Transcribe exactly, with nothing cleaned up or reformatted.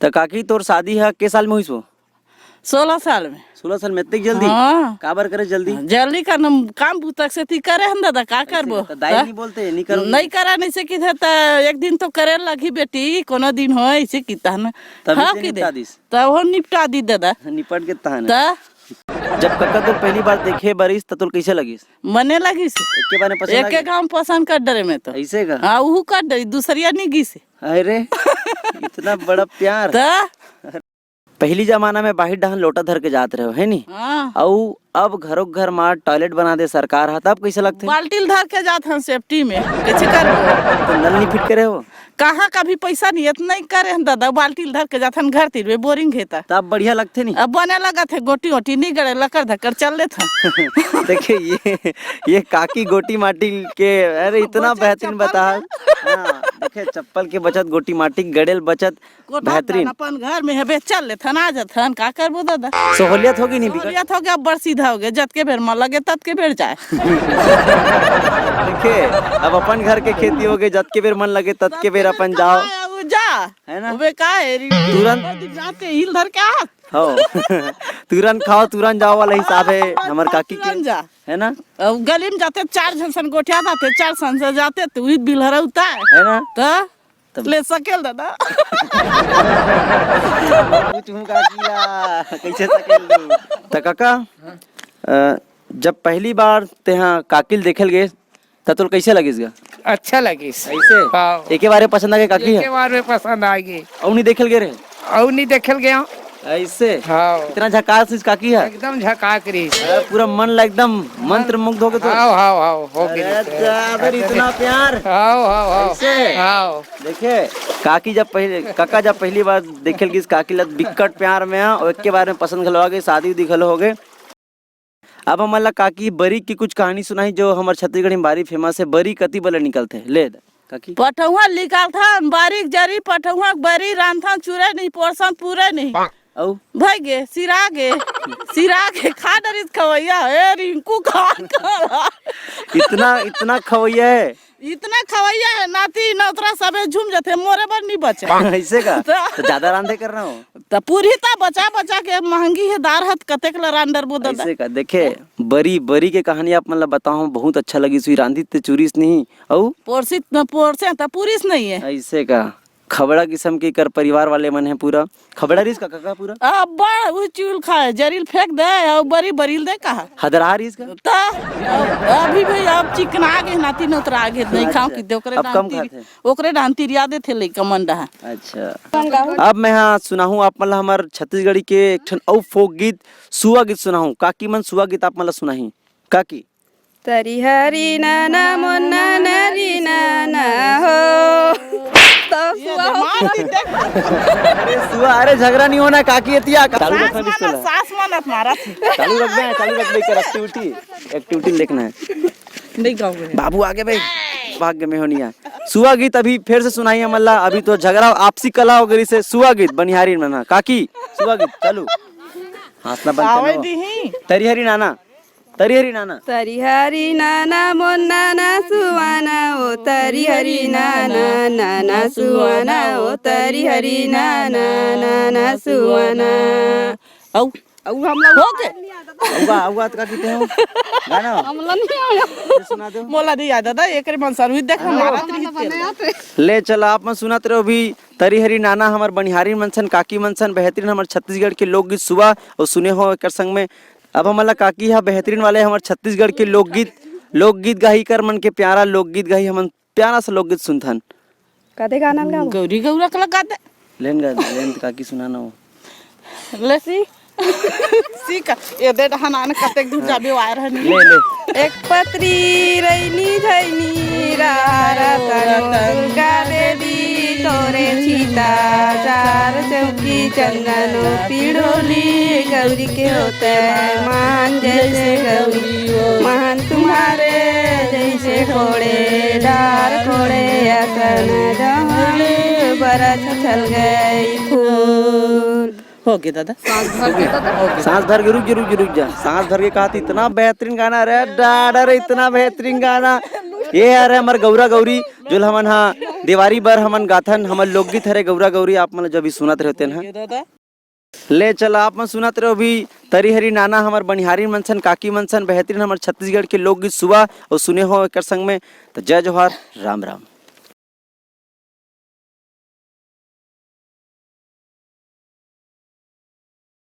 त काकी, तोर शादी ह के साल में होइस वो? सोलह साल में। सोलह साल में एतेक जल्दी? हाँ। काबर करे जल्दी? जल्दी करना, काम बूता के सेती करे हन दादा, का करबो? त दाई त? नहीं बोलते, नहीं करो? नहीं करा, नहीं से किथे त एक दिन तो करे लगी बेटी, कोनो दिन हो, ऐसे किता न। तभी हाँ, से कि दे। निपटा दिस। त वो निपटा दी दादा। निपट के तहान। त? जब कक्का तोर पहली बार देखे बरिस, त तोर कैसे लगिस? मने लगिस। एके बार में पसंद आ एके गया? गाँव पसंद कर डरे में तो। ऐसे का? हाँ, उहू कर डरी, दूसरिया नहीं गिस। अरे, इतना बड़ा प्यार। त? पहली जमाना में बाहिर डहन लोटा धर के जात रहे हो, है नी? हाँ। अउ अब घरों घर मार टॉयलेट बना दे सरकार ह, तब कैसे लगथे? बाल्टी ल धर के जात हन सेफ्टी में, कैसे करबो? तो नल नहीं फिट करे हो? कहाँ कभी पैसा नहीं, इतना ही करे हन दादा, बाल्टी ल धर के जात हन घर तीर में, बोरिंग हे त। तब बढ़िया लगथे नहीं? अब बने लगत हे, गोटी ओटी नहीं गड़े, लकर धकर चल लेत हन। देखिए, ये, ये काकी गोटी माटी के, अरे, इतना बचत बेहतरीन चप्पल बता। के। हाँ, देखिए, चप्पल के बचत, गोटी माटी, गड़ेल बचत, कोठा बेहतरीन। दान अपन घर में हबे, चल लेथन, आ जथन, का करबो दादा? सहूलियत होगी नहीं बिकट? सहूलियत होगे, अब बड़ सीधा होगे, जतके बेर मन लगे ततके बेर जाए। देखिए, अब अपन घर के खेती होगे, जतके बेर मन लगे ततके बेर अपन जाओ। कमाए अउ जा। है ना? अबे का है री? तुरंत। जाते हिल धर के आ। हो। तुरंत खाओ, तुरंत जाओ वाला हिसाब है हमर काकी के। तुरंत जा। है ना? अब गली में जाते, चार झन सन गोठिया जाते, चार सन से जाते, तो उही बिलहरा उता है। है ना? तो तब ले सकेल दादा। पूछहूँ काकी ला, कैसे सकेल दू? त काका, अ, जब पहली बार तेहा काकी ल देखे ल गे, त तोल कैसे लगिस गा? अच्छा लगिस। ऐसे? हाँ। एके बारे पसंद आ गे काकी ह? एके बार में पसंद आ गे। अउ नहीं देखे ल गे रहे? अउ नहीं देखे ल गे। ऐसे? हाँ। इतना झकास इस काकी ह? एकदम झकास रहिस। अ, पूरा मन ला एकदम मंत्र मुग्ध हो गे तो। हाँ, हाँ, हाँ, हो गे अरे रहिस। दादा, इतना प्यार। हाँ, हाँ, हाँ। ऐसे? हाँ। देखे, काकी जब पहले, काका जब पहली बार देखे ल गिस काकी ला, बिक्कट प्यार में, अउ एके बार में पसंद घलो आ गे, शादी उदी घलो हो गे। अब हमन ला काकी बरी के कुछ कहानी सुनाही, जो हमर छत्तीसगढ़ी में भारी famous है, बरी कति बले निकलथे। ले द, काकी। पठौहा निकालथन, बारी के जरी, पठौहा के बरी रांधथन, चुरे नहीं, पोरसन पूरे नहीं। अउ? भई गे, सिरा गे, सिरा गे, खा डरिस खवैया, ए रिंकू खा, खा। इतना, इतना खवैया है? इतना खवैया है, नाती नौतरा सबे झूम जथे, मोरे बर नहीं बचे। ऐसे का? तो तो ज्यादा रांधे कर रहा हूँ। त पूरी त बचा बचा के महंगी हे दार हत कतेक ल रांधर बो ददा। ऐसे का? देखे, बरी, बरी के कहानी आप मन ल बताहूँ, बहुत अच्छा लगिस हुई। रांधी ते चुरिस नहीं, अउ? पोरसित न पोरसे त पूरिस नहीं है। ऐसे का? खबड़ा किस्म के कर परिवार वाले मन है पूरा। खबड़ा रिस का काका पूरा? अब्बा, उ चुल खाए, जरिल फेंक दे, अउ बरी बरिल दे कहा। हदरा रिस का? त अभी भी अब चिकना गे, नाती नोतरा गे, नहीं खाओ अच्छा, कि दे ओकरे अब कम डांती खाते हैं। ओकरे डाहन तिरिया देथे लइका मन डाहन। अच्छा। अब मैं हा सुनाहूँ आप मन ला हमर छत्तीसगढ़ी के एक ठन अउ फोक गीत, सुआ गीत सुनाहूँ। काकी मन सुआ गीत आप मन ला सुनाही। काकी। तरी हरी नाना मोन्ना नरी नाना हो। तो ये सुआ हो। दिमाग ही देख। अरे सुआ, अरे झगड़ा नहीं होना काकी एतिया। चालू सास रखना मानत, बिस्कुट ला। सास मानत मारत। चालू रख दे, चालू रख दे, कर activity, activity देखना है। नहीं गाऊंगा। बाबू आगे भाई, भाग गए मेहोनिया। सुआ गीत अभी फिर से सुनाई हमन ला, अभी तो झगड़ा आपसी कला हो गई से। सुआ गीत बनिहारी में ना, काकी, सुआ गीत चालू। हंसना बंद आवे करना। दीही। तरी हरी नाना, तरी हरी नाना। तरी हरी नाना मोर नाना सुआना ओ, तरी हरी नाना, नाना सुआना ओ, तरी हरी नाना, नाना सुआना। औ। अउ हम लोग हो के? अउगा, अउगा, त का कहते हो? गाना? हमला नहीं आया। ये सुना दो। मोला नहीं याद आता, एकरे मन सर हुई देख, हम मारत रही थे। ले चला, आप मन सुनत रहो भी, तरी हरी नाना हमर बनिहारी मन सन, काकी मन सन, बेहतरीन हमर छत्तीसगढ़ के लोकगीत सुआ अउ सुने हो एकर संग में। अब हमन ला काकी हा बेहतरीन वाले हमर छत्तीसगढ़ के लोकगीत, लोकगीत गाही कर मन के प्यारा लोकगीत गाही हमन प्यारा सा लोकगीत सुनथन। कदे गाना ल गाबो? गौरी गौरा के लगा दे। लेन गा, लेन त काकी सुनाना हो। ले सी। सी का, ये दे डहान आन कतेक दूर जाबे वायर हनी। ले, ले। एक पतरी रैनी झैनी रारा तनो दुर्गा देवी तोरे छीता चार चौकी चंदनो पिढ़ोली गौरी के होते मान जैसे गौरी हो, महान तुम्हारे जैसे कोड़े, डार कोड़े, असन जहाँ बरत छल गई फूल। हो गए दादा। सांस भर के, रुक जा, रुक जा, रुक जा। सांस भर के कहा था, इतना बेहतरीन गाना रे, डार, इतना बेहतरीन गाना। ये हरे हमर गौरा गौरी, जो हमन हा देवारी बर हमन गाथन, हमर लोकगीत हरे गौरा गौरी। आप मन जब भी सुनत रहे तेन हा। ले चला, आप मन सुनत रहो अभी तरी हरी नाना, हमर बनिहारी मनसन, काकी मनसन, बेहतरीन हमर छत्तीसगढ़ के लोकगीत सुबह और सुने हो एकर संग में। तो जय जोहार, राम राम।